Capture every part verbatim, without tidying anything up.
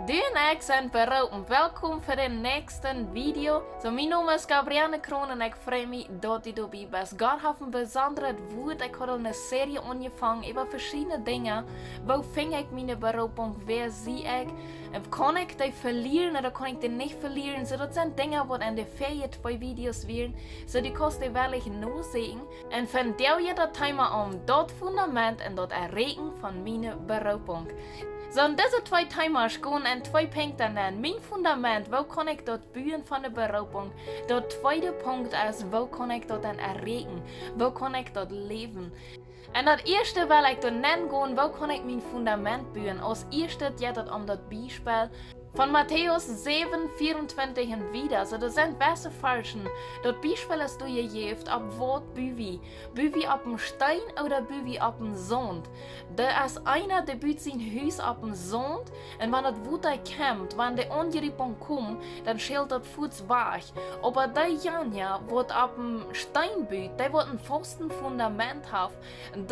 Du un ekj sent beroopen. Welkom fa daut näakjste Video. Soo, mien Nomen es Gabrielle Kroon un ekj frei mie, daut du doabie best. Gott haft een besondret Wuat. Ekj haud aul eene Serie aunjefongen äwa veschiedne Dinja. Woo finj ekj miene Beroopunk? Wäa sie ekj? Un kaun ekj dee velieren ooda kaun ekj dee nich velieren? Soo, daut sent Dinja, waut enne verje twee Videos wieren. Soo, du kaust dee wellich noseenen. Un vondoag jeit daut Thema om daut Fundament un daut Erreichen von miene Beroopunk. Soo, un dise twee Thema's gonen en twee Punkten nenn. Mien Fundament, woo kaun ekj daut buen von de Beroopunk? Daut tweede Punkt es, woo kaun ekj daut dan erreichen? Woo kaun ekj daut läwen? Un daut ieeschte well ekj doa nenn gonen, woo kaun ekj mien Fundament buen? Aus ieeschtet jeit daut om daut Biespel von Matäus säwen, vierundzwanzig un wieda. Soo, doa sent waut Varschen. Daut Biespel es doa jejäft, opp waut bu wie? Bu wie opp een Steen ooda bu wie opp een Saunt? Doa es eena, dee but sien Hus opp een Saunt, un wan daut Wota kjemt, wan de Aunjriepunk kjemt, dan schelt daut fuaz wajch. Oba deejanja, waut opp een Steen but, dee waut een faustet Fundament haft,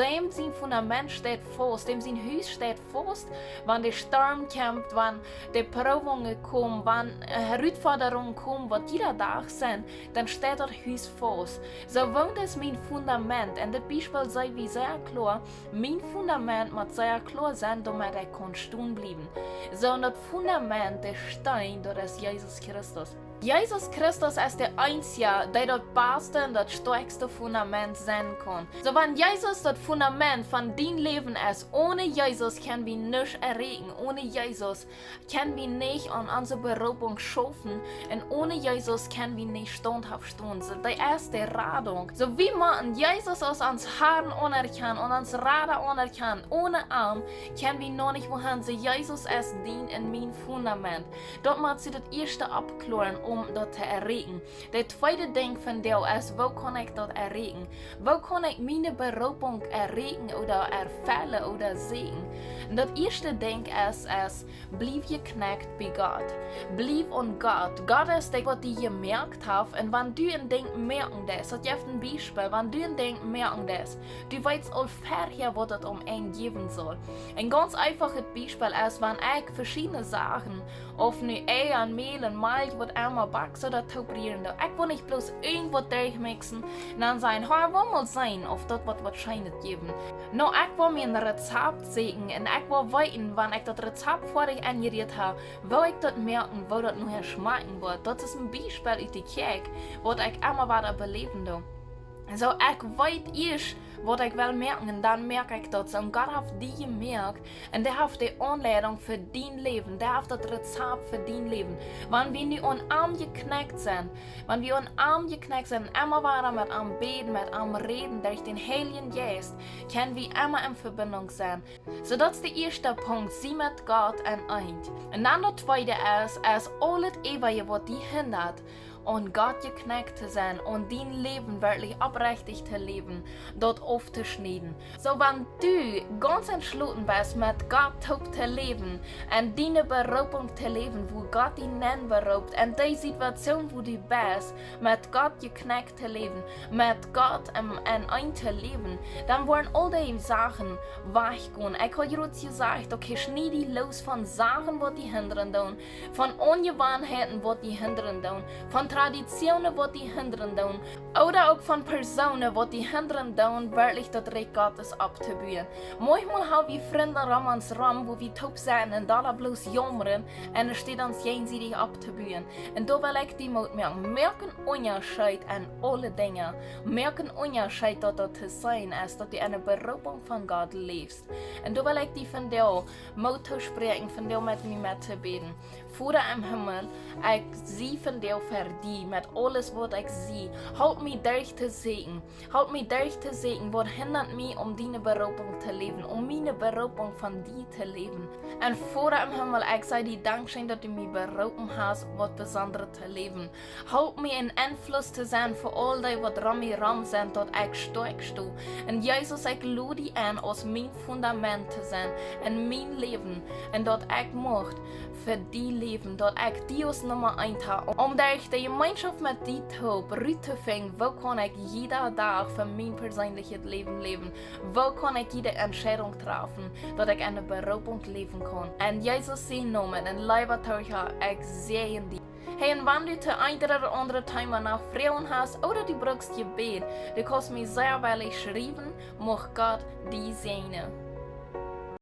däm sien Fundament steit faust, däm sien Hus steit faust, wan de Storm kjemt, wan de Prüfungen komen, wan, äh, Herausforderungen komen, waut jieda Dach sent, dan steit daut Hus faust. Soo, waut es mien Fundament? Un dit Biespel sajcht wie sea kloa, mien Fundament mott sea kloa sennen, doamet ekj kaun stonen bliewen. Soo, un daut Fundament, de Steen, daut es Jesus Christus. Jesus Christus es de eensja, dee daut baste un daut stoakjste Fundament sennen kaun. Soo, wan Jesus daut Fundament von dien Läwen es, onen Jesus kjenn wie nuscht erreichen. Onen Jesus kjenn wie nich aun onse Beroopunk schaufen un onen Jesus kjenn wie nich staundhauft stonen. Soo, dee es de Radunk. Soo, wie motten Jesus aus ons Harn aunerkjanen un ons Rada aunerkjanen. Onen am kjenn wie noch nich woa han. Soo, Jesus es dien un mien Fundament. Daut mott wie daut ieeschte aufkloaren, om daut to erreichen. Daut tweede Dinkj vondoag es, woo kaun ekj daut erreichen? Woo kaun ekj miene Beroopunk erreichen ooda erfellen ooda seenen? Un daut ieeschte Dinkj es, es, bliew jeknett bie Gott. Bliew aun Gott. Gott es dee, waut die jemoakt haft. Un wan du een Dinkj moaken deist, daut jeft een Biespel, wan du een Dinkj moaken deist, du weetst aul verhäa, waut daut om een jäwen saul. Een gaunz eefachet Biespel es, wan ekj veschiedne Sachen, auf nu Eia un Mäl un Malkj, waut emma, back, soo daut toop rieren doo. Ekj well nich bloos irjentwaut derchmixen un dan sajen: "Ha, wie mol seenen, auf daut waut, waut schient to jäwen." Nä, ekj well mie een Rezept sieekjen un ekj well weeten, wan ekj daut Rezept foadich enjerieet hab, woo ekj daut moaken, woo daut nohäa schmakjen woat. Daut es een Biespel ut de Kjäakj, waut ekj emma wada beläwen doo. Soo, ekj weet ieescht, waut ekj well moaken, un dan moak ekj daut. Soo, un Gott haft die jemoakt, un dee haft de Aunleidunk fa dien Läwen, dee haft daut Rezept fa dien Läwen. Wan wie nu aun am jeknett sent, wan wie aun am jeknett sent, emma wada met am bäden, met am räden, derch dän Heiljen Jeist, kjenn wie emma en Vebinjunk sennen. Soo, daut es de ieeschte Punkt, sie met Gott eent. Un dan daut tweede es, es aulet äwaje, waut die hindat, aun Gott jeknett to sennen, aun dien Läwen werkjlich oprechtich to läwen, daut auftoschnieden. Soo, wan du gaunz entschloten best, met Gott toop to läwen un diene Beroopunk to läwen, wua Gott die nenn beroopt, un dee Situation, wua du best, met Gott jeknett to läwen, met Gott en, en eent to läwen, dan woaren aul dee Sachen wajchgonen. Ekj hab jrod jesajcht, okay, schnie die loos von Sachen, waut die hindren doonen, von Onjewanheiten, waut die hindren doonen, von Traditionen, waut die hindren doonen, ooda uk von Persoonen, waut die hindren doonen, werkjlich daut Rikj Gottes opptobuen. Maunchmol ha wie Frind rom ons rom, wua wie toop sent un dolla bloos jaumren, un enne Städ ons jäajensiedich opptobuen. Un doa well ekj die Moot moaken. Moak een Unjascheet en aule Dinja. Moak een Unjascheet, daut daut to seenen es, daut du enne Beroopunk von Gott läfst. Un doa well ekj die vondoag Moot toospräakjen, vondoag met mie met to bäden. Voda em Himmel, ekj sie vondoag fa die met aules, waut ekj sie. Halp mie derch to seenen. Halp mie derch to seenen, waut hindat mie, om diene Beroopunk to läwen, om miene Beroopunk von die to läwen. Un Voda em Himmel, ekj saj die Dankscheen, daut du mie beroopen hast, waut Besondret to läwen. Halp mie een Enfluss to sennen fa aul dee, waut rom mie rom sent, daut ekj stoakj sto. Un Jesus, ekj lod die en, aus mien Fundament to sennen en mien Läwen. Un daut ekj mucht fa die läwen, daut ekj die aus Numma eent ha, om derch de Jemeenschoft met die toop, rut to finjen, woo kaun ekj jieda Dach fa mien perseenlichet Läwen läwen? Woo kaun ekj jieda Entscheidunk trafen, daut ekj eene Beroopunk läwen kaun? En Jesus sien Nomen, en leewa Toorja, ekj säajen die. Hey, un wan du to een ooda aundret Thema noch Froagen hast, ooda du bruckst Jebäd, du kaust mie sea woll schriewen, mucht Gott die säajnen.